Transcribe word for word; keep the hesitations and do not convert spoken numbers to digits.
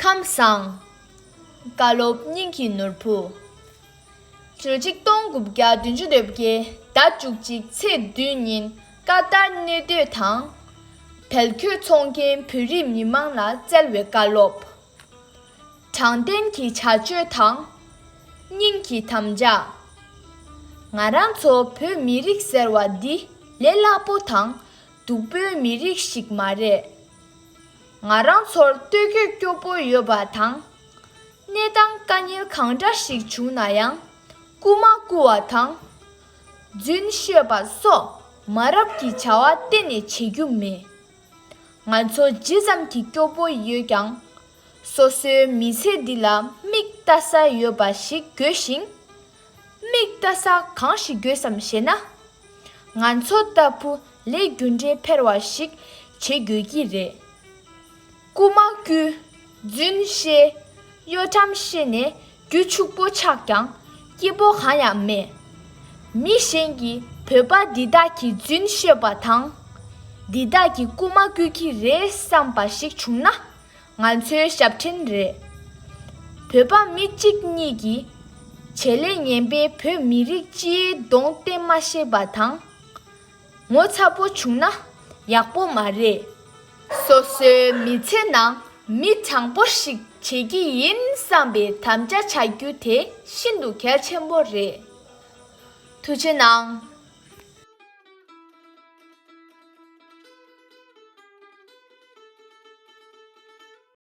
ཁམས་བཟང་། བཀའ་སློབ་སྙིང་གི་ནོར་བུ། ཕྱི་ལོ་ཆིག་སྟོང་དགུ་བརྒྱ་བདུན་ཅུ་དོན་བརྒྱད་ཟླ་བཅུ་གཅིག་ཚེས་བདུན་ཉིན་ཀ་ཏར་གནས་སྡོད་དང་། བལ་གོས་འཚོང་མཁན་བོད་རིགས་མི་མང་ལ་བསྩལ་བའི་བཀའ་སློབ། དྲང་བདེན་གྱི་བྱ་སྤྱོད་དང་། སྙིང་གི་དམ་བཅའ། ང་རང་ཚོ་བོད་མི་རིགས་ཟེར་བ་འདི་ལས་སླ་པོ་དང་སྡུག་པོའི་མི་རིགས་ཤིག་མ་རེད། ང་རང་ཚོར་ལྟོ་གོས་སྐྱོ་པོ་ཡོད་པ་དང་། གནས་སྟངས་དཀའ་ངལ་གང་འདྲ་ཞིག་བྱུང་ན་ཡང་། རྐུ་མ་རྐུ་བ་དང་། རྫུན་ཤོད་པ་སོགས་མ་རབས་ཀྱི་བྱ་བ་གཏན་ནས་བྱེད་རྒྱུ་མེད། ང་ཚོ་ཇི་ཙམ་གྱིས་སྐྱོ་པོ་ཡོད་ཀྱང་། སོ་སོའི་མི་ཚེ་འདི་ལ་མིག་ལྟ་ས་ཡོད་པ་ཞིག་དགོས་ཤིང་། མིག་ལྟ་ས་གང་ཞིག་དགོས་སམ་ཞེ་ན། ང་ཚོ་ལྟ་བུ་ལས་རྒྱུ་འབྲས་འཕེར་བ་ཞིག་བྱེད་དགོས་ཀྱི་རེད། རྐུ་མ་རྐུ། རྫུན་བཤད། གཡོ་ཁྲམ་བཤད་ནས་རྒྱུ་ཕྱུག་པོ་ཆགས་ཀྱང་སྐྱིད་པོ་གང་ཡང་མེད། མི་གཞན་གྱིས་བོད་པ་འདི་དག་གིས་རྫུན་བཤད་པ་དང་། འདི་དག་གིས་རྐུ་མ་རྐུ་གི་རེད་བསམ་པ་ཞིག་བྱུང་ན། ང་ཚོའི་ཞབས་འདྲེན་རེད། བོད་པ་མི་གཅིག་གཉིས་ཀྱིས་བྱེད་ལས་ངན་པས་བོད་མི་རིགས་སྤྱིའི་གདོང་བསྟན་མ་ཤེས་པ་དང་། ངོ་ཚ་པོ་བྱུང་ན་ཡག་པོ་མ་རེད། སོ་སོའི་མི་ཚེ་ནང་མི་དྲང་པོ་ཞིག་བྱེད་ཀྱི་ཡིན་བསམ་པའི་དམ་བཅའ་བྱ་རྒྱུ་དེ་ཤིན་ཏུ་གལ་ཆེན་པོ་རེད། ཐུགས་རྗེ་གནང་།